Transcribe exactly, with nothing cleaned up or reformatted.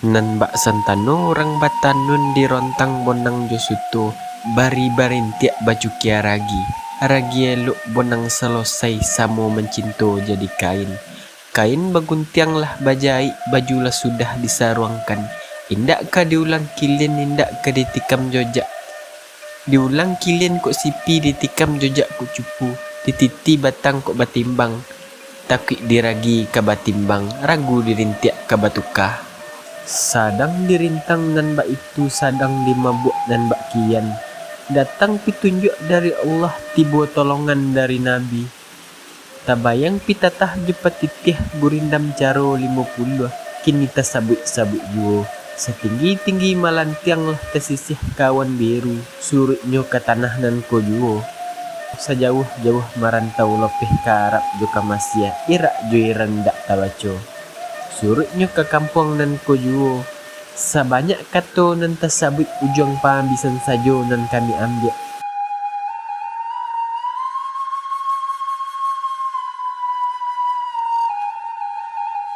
Nan bak santano urang batanun di rontang bonang jo suto, bari barintiak bacukia ragi. Ragi elok bonang salosai samo mancinto jadi kain. Kain baguntiang lah bajaik, baju lah sudah disaruangkan. Indak ka diulang kilin, indak ka ditikam jojak. Diulang kilin kok sipi, ditikam jojak kok cupu, dititi batang kok batimbang. Takuik diragi ka batimbang, ragu dirintiak ka batuka. Sadang dirintang nan bak itu, sadang dimabuak nan bak kian. Datang pitunjuak dari Allah, tibo tolongan dari Nabi. Tabayang pitatah jo patitiah, gurindam caro limo puluah, kini tasabuik-sabuik juo. Satinggi-tinggi malantiang lah tasisiah ka awan biru, suruiknyo ka tanah nan ko juo. Sajauah-jauah marantau lopeh ka Arab jo ka Masia, irak jo iran dak tabaco. Suruiknyo ka kampuang nan ko juo, sabanyak kato nan tasabuik ujuang paabisan sajo nan kami ambiak.